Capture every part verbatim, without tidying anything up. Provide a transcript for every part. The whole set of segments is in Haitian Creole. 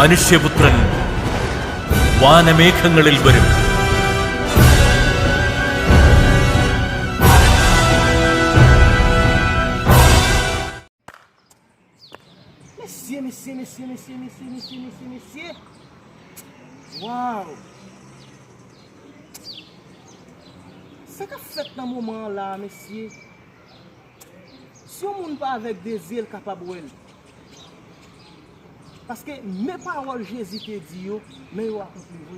മനുഷ്യപുത്രൻ വാനമേഘങ്ങളിൽ വരും. Mesye, mesye, mesye, mesye, mesye, mesye, mesye, mesye. Waw! Sa k ap fèt nan moman an la, mesye? Si yon moun pa avèg de zye, l kapab wè l. Paske men pawòl Jezi te di yo, men yo akonpli vre.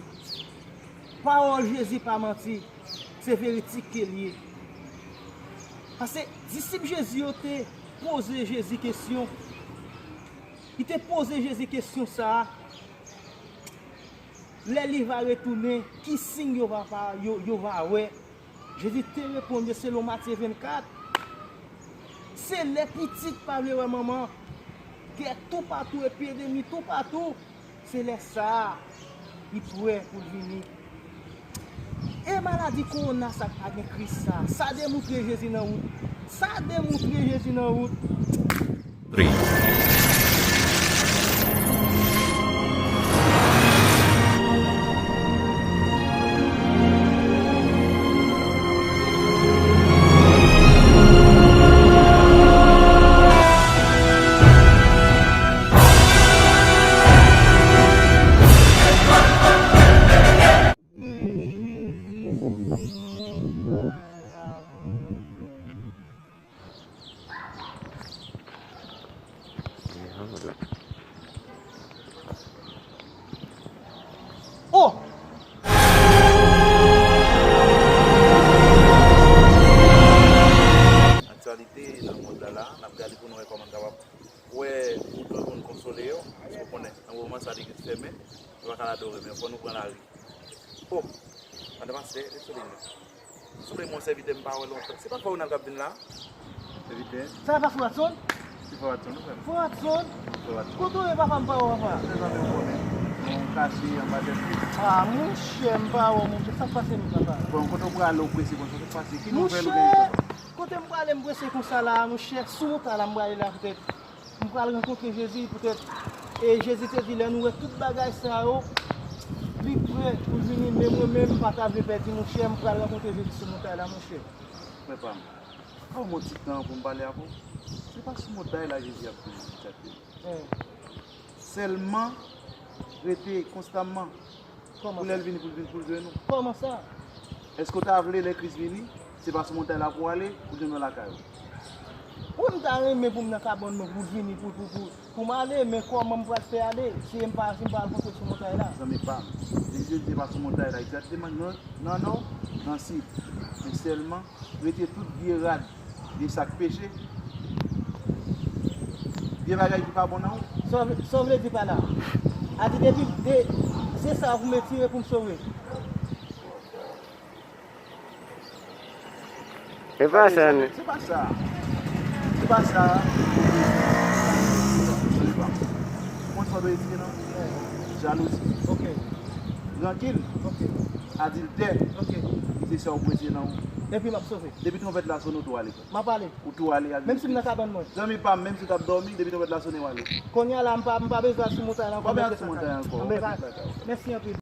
Pawòl Jezi pa manti, se veridik ke l ye. Paske disip Jezi yo te poze Jezi kesyon. Li te poze Jezi kesyon sa a, lè li va retounen, ki siy yo va, yo, yo va wè? Jezi te reponn yo selon Matye vennkat, se lè pitit pa vle wè manman, gè toupatou, epidemi toupatou, se lè sa a li prè pou l vini. E maladi kowona sa k pa gen Kris sa, sa demoutre Jezi nan wout. Sa demoutre Jezi nan wout. Three. Oh! Aktyalite nan mond la la, n ap gade pou nou wè kòman n kapab wè pou tout moun konsole yo. Paske w konnen, nan moman sa legliz fèmen, nou pa ka al adore, men fò nou pran lari. Oh! Madan pastè, ret sou liy la. Souple, mwen sèvitè m pa wè lontan. Se pa Frè Ronald k ap vin la? Sèvitè? Sa pa Frè Watson? Se Frè Watson, wi, frè m. Frè Watson? Frè Watson. Kote w ye, papa m pa wè w, papa? Mezanmi, w konnen. Mwen kache anba tèt li. Ah, monchè, m pa wè w, monchè. Sa k pase menm, papa? Bon, kote w prale, w prese konsa, sa k pase? Ki nouvèl ou genyen, papa? Monchè, kote m prale, m prese konsa la, monchè? Sou wout la, m prale la, poutèt. M pral rankontre Jezi poutèt, e Jezi te di, lè nou wè tout bagay sa yo, li prè pou l vini, men mwen menm, m pa ta vle pèdi, monchè, m pral rankontre Jezi sou montay la, monchè. Frè pa m, ban m yon ti tan pou m pale avè w. Se pa sou montay la Jezi ap vini, egzakteman. Sèlman rete konstamman. Pou lè l vini, pou l vin, pou l jwenn ou. Kòman sa? Èske w ta vle lè Kris vini, se pa sou montay la pou w ale, pou l jwenn ou lakay ou? Wi, m ta renmen pou m nan kabann mwen, pou l vini, pou, pou, pou, pou m ale, men kòman m pral fè ale? Si m pa, si m pa al kontre sou montay la? Zanmi pa m, Jezi te di se pa sou montay la egzakteman, nan, nan nò, nan sid, men sèlman rete tout vye rad, vye sak peche, vye bagay ki pa bon nan ou. Sa w vle, sa w vle di pa la? A di depi de, se sa pou m retire pou m sove. E pa sa, non. Se pa sa. Se pa sa. Ou konn sa w dwe retire nan ou? Jalouzi. Ok. Rankin. Ok. Adiltè. Ok. Se sa w pou retire nan ou. Epi m ap sove. Depi twonpèt la sone, ou tou ale. M ap ale. Ou tou ale ak... Menm si m nan kabann mwen. Zanmi pa m, menm si w t ap dòmi, depi twonpèt la sone, w ale. Kounye a la, m pa, m pa bezwen al sou montay la ankò. Pa bezwen al sou montay ankò. Mèsi anpil.